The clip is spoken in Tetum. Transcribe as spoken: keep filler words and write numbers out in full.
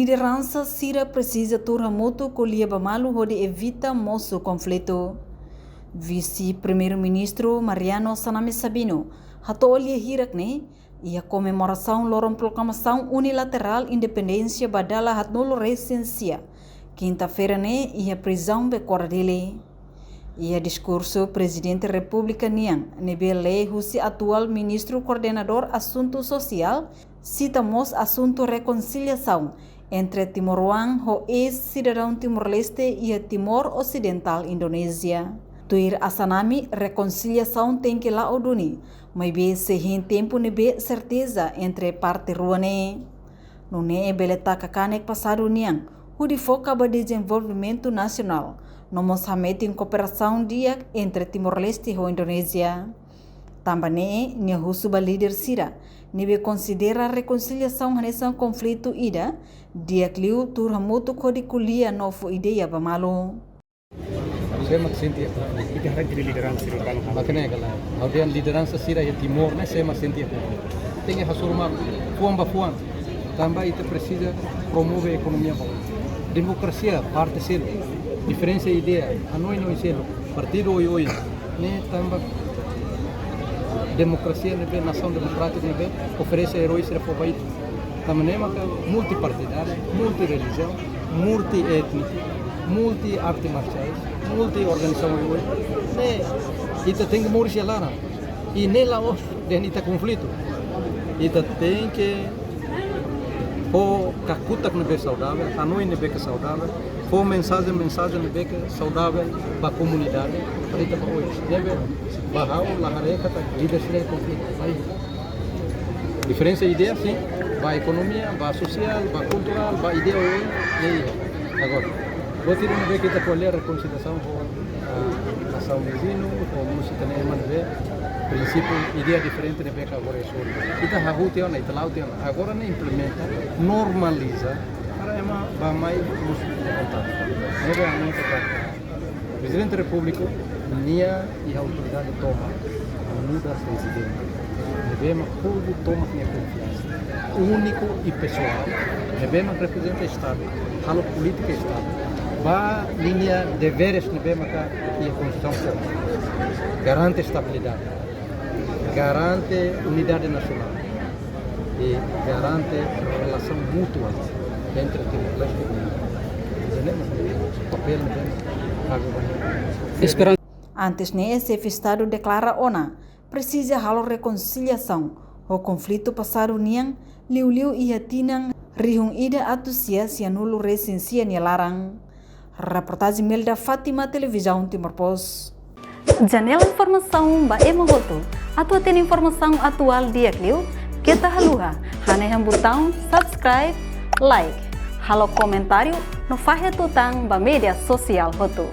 Lideransa sira presiza tuur hamutuk ko'alia ba malu hodi evita mosu konflitu. Vise-Primeiru-Ministru Mariano Assanami Sabino hato'o lia hirak ne'e iha komemorasaun loron proklamasaun unilaterál independénsia ba dala haatnulu resin sia, kinta-feira ne'e, iha prizaun Becora Dili. Iha diskursu Prezidente Repúblika nian ne'ebé lee husi atuál Ministru Koordenadór Asuntu Sosiál, sita mós asuntu rekonsiliasaun entre timoroan ho eis-sidadaun Timor-Leste iha Timor Osidentál, Indonézia. Tuir Assanami, rekonsiliasaun tenke la'o duni, maibé sei hein tempu ne'ebé serteza entre parte rua ne'e. Nune'e bele taka kanek pasadu nian, hodi foka ba dezenvolvimentu nasionál, no mós hametin kooperasaun di'ak entre Timor-Leste ho Indonézia. Tanba ne'e, nia husu ba líder sira ne'ebé konsidera rekonsiliasaun hanesan konflitu ida, di'ak liu tuur hamutuk hodi ko'alia no fó ideia ba malu. Sé mak sente iha konflitu? Ita haree lideransa sira balu. Makanya kalau, ha'u dehan lideransa sira iha Timor ne'e sé mak sente iha konflitu. Tenke hasoru malu, fuan ba fuan. Tanba ita presiza promove ekonomia ba oin. Demokrasia parte seluk. Diferensa ideia, hanoin oin seluk. Partidu oioin. Ne'e tanba demokrasia ne'ebé, nasaun demokrátika ne'ebé oferese eroi sira fó ba ita. Tanba ne'e maka multipartidáriu, multirelijiaun, multiétniku, multiarte marsiais, multiorganizasaun oioin. Ne'e ita tenke moris iha laran. I ne'e la'ós dehan ita konflitu. Ita tenke fó kakutak ne'ebé saudavel, hanoin ne'ebé ke saudavel, fó mensajen, mensajen ne'ebé ke saudavel ba komunidade, para ita ba oin. Ne'ebé, ba ha'u la haree katak líder sira iha konflitu. Lae. Diferensa ideia, sin, ba ekonomia, ba sosiál, ba kulturál, ba ideia oioin, ne'e iha. Agora, buat ida ne'ebé ke ita ko'alia rekonsiliasaun ho, ah, nasaun viziñu, ho mós ita-nia ema ne'ebé, prinsípiu, ideia diferente ne'ebé ke agora iha sura. Ita hahú tiha ona, ita la'o tiha ona. Agora ne'e implementa, normaliza, para ema bá mai mós vontade. Ne'ebé ami kata, Prezidente Repúblika, nia iha autoridade tomak, muda prezidente. Ne'ebé mak povu tomak nia konfiansa. Úniku i pesoál, ne'ebé mak reprezenta Estadu, halo polítika Estadu. Ba ninia deveres ne'ebé maka iha Konstituisaun fó. Garante estabilidade. Garante unidade nasionál. I garante relasaun mútua entre Timor-Leste i Indonézia. Papél ne'ebé mak kabe ba nia. Esperan- Antes ne'e, Xefe Estadu deklara ona presiza halo rekonsiliasaun ho konflitu pasadu nian, liuliu iha tinan rihun ida atus sia sianulu resin sia nia laran. Reportajen Melda Fátima, Televizaun Timor Post. Janela informasaun ba ema hotu. Atu hatene informasaun atuál di'ak liu, keta haluha hanehan butaun subscribe, like, halo komentáriu no fahe tutan ba média sosiál hotu.